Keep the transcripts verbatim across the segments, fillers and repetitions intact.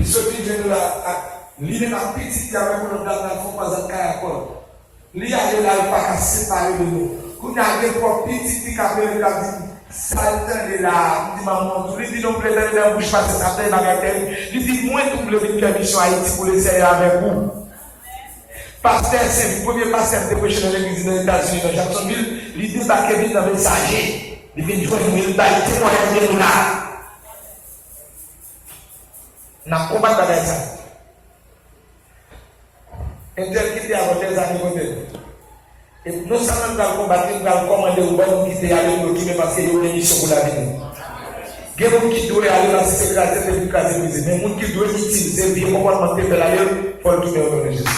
Li sot vin jwenn nou la ak li menm ak pitit li avèk yon lòt dam nan fè yon pazant kay akò l. Li ale la, li pa ka separe de nou. Kounye a gen twòp pitit li k ap rele, k ap di m, "Sa l tande la a?" M di, "Manman w tou." Li di, "Non, m vle tande nan bouch pastè sa, ap tande bagay tèrib." Li di, "Mwen tou m vle vin fè misyon Ayiti pou Lesenyè avèk ou." Pastè Saint-Louis, premye pastè m te preche nan legliz li nan Etazini, nan Jacksonville, li debake vin nan Mesaje. Li vin jwenn mwen, li bay temwayaj de nou la. N ap konbat bagay sa. Entèl kite avè dèzane kote l. E non sèlman l pral konbat li, l pral kòmande yon bann moun kite ale pou yo tounen paske yo gen misyon pou lavi nou. Gen moun ki dwe ale paske se kraze, se vin kraze brize. Men moun ki dwe itilize vye konpòtman ki te fè l ale, fò l tounen o non de Jezi.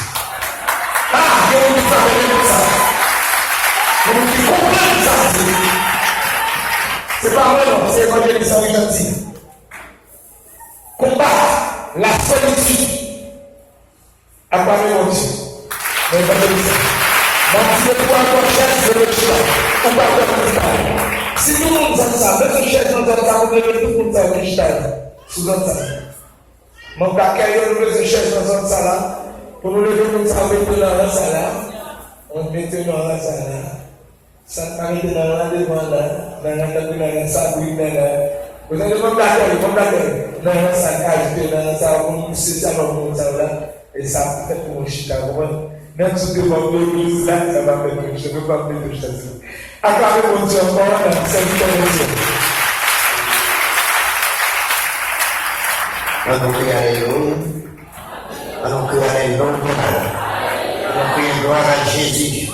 Ah, gen moun ki frape men pou sa. Gen moun ki konprann sa m di. Se pa mwen non, se evanjelis Henri Jean di. Konbat la solitid. Aklame Bondye. Mwen pa te di sa. Mwen di depi w al pran chèz, leve chita. Ou pa pran chita. Si tout moun zòn sa, bezwen chèz nan zòn sa, pou leve tout moun sa yo ki chita yo. Sou zòn sa. Manm dakèy yo, nou bezwen chèz nan zòn sa la. Pou nou leve moun sa yo, mete nan ran sa la. Mwen mete nan ran sa la. Sa n pa mete nan ran devan la, nan ran tankou nan ran Sabrin nan la. Ou tande manm dakèy, manm dakèy. Nan ran sa n ka ajoute nan ran sa pou nou espesyalman pou moun sa yo la. E sa ap fèt pou mwen chita, ou konprann? Menm si w te ban m de minit la, sa pa fèt pou mwen chita, nou pa mete chita sou. Aklame Bondye ankò, nan sèvitè Bondye. An nou kriye alelouya. An nou kriye alelouya. An nou kriye glwa a Jezi.